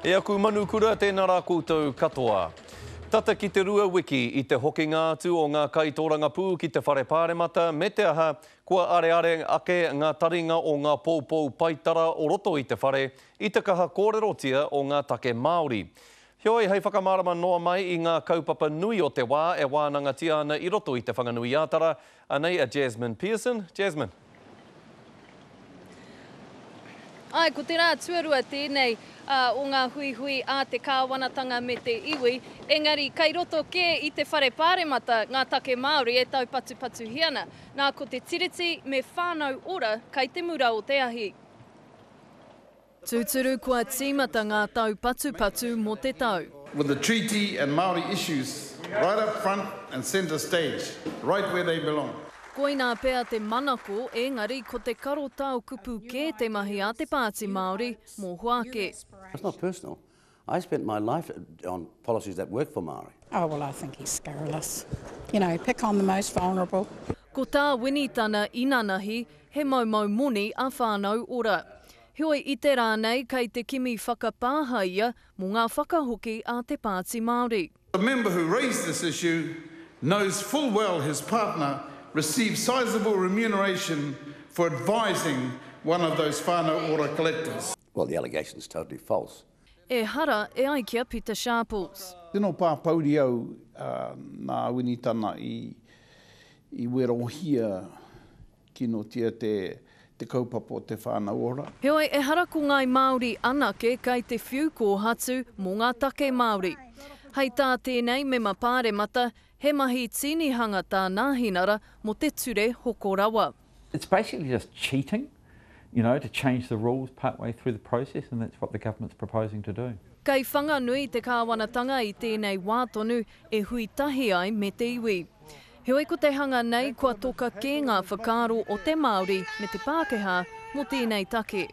E aku manukura, tēnā rā koutou katoa. Tata ki te rua wiki i te hokinga atu o ngā kaitōrangapū ki te Whare Pāremata me te aha, kua areare ake ngā taringa o ngā poupou paetara o roto i te whare i te kaha kōrerotia o ngā take Māori. Heoi, hei whakamārama noa mai i ngā kaupapa nui o te wā e wānangatia ana i roto i Te Whanganui-ā-Tara, anei a Jasmine Pearson. Jasmine. Āe, ko te rā tuarua tēnei o ngā huihui a te kāwanatanga me te iwi, engari kei roto kē i te whare pāremata ngā take Māori e taupatupatuhia ana. Nā, ko te Tiriti me Whānau Ora kei te mura o te ahi. Tūturu kua tīmata ngā taupatupatu mō te tau. With the Treaty and Māori issues right up front and centre stage, right where they belong. Koinā pea te manako, engari ko te karo tao kupu kē te mahi a te Pāti Māori mō hoake. It's not personal. I spent my life on policies that work for Māori. Oh well I think he's scurrilous. You know, pick on the most vulnerable. Ko tā Winitana inanahi, he moumou moni a Whānau Ora. Heoi, i te rā nei, kei te kimi whakapāha ia mō ngā whakahoki a te Pāti Māori. The member who raised this issue knows full well his partner received sizable remuneration for advising one of those whānau ora collectors. Well, the allegation is totally false. Ehara, e ai ki a Pita Sharples. Tino pāpouri au nā Winitana i werohia Kinotia te te kaupapa o te whānau ora. Heoi, ehara ko Ngāi Māori anake kei te whiu kōhatu mō ngā take Māori. Hei tā tēnei mema pāremata, he mahi tīnihanga tā Nāhinara mō te ture hoko rawa. It's basically just cheating, you know, to change the rules part way through the process and that's what the government's proposing to do. Kei Whanganui te kāwanatanga i tēnei wā tonu e hui tahi ai me te iwi. Heoi ko te hanga nei kua toka kē ngā whakaaro o te Māori me te Pākehā mō tēnei take.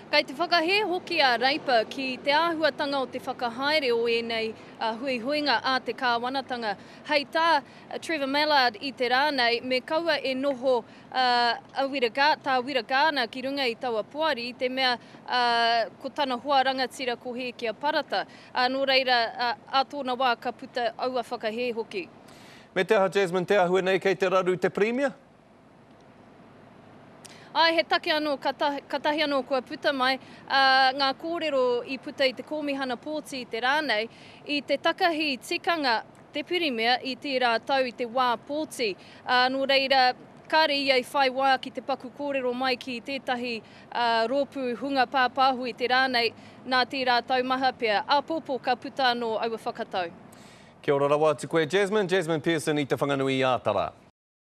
Kei te whakahē hoki a Reipa ki te āhuatanga o te whakahaere o ēnei huihuinga a te kāwanatanga. Hei tā Trevor Mallard i te rā nei, me kaua e noho a Wira, tā Wira Gardner ki runga i taua poari i te mea ko tana hoa rangatira ko Hēkia Parata. Ā, nō reira, ā tōna wā ka puta aua whakahē hoki. Me te aha Jasmine, te āhua nei kei te raru te Pirimia? Āe, he take anō, katahi anō kua puta mai, ā, ngā kōrero i puta i te Kōmihana Pōti i te rā nei, i te takahi tikanga te Pirimia i tērā tau i te wā pōti. Ā, nō reira, kāre ia i whai wā ki te paku kōrero mai ki tētahi rōpū hunga pāpāho i te rā nei, nā tērā taumaha pea. Āpōpō ka puta anō aua whakatau. Kia ora rawa atu koe Jasmine, Jasmine Pearson i Te Whanganui-ā-Tara.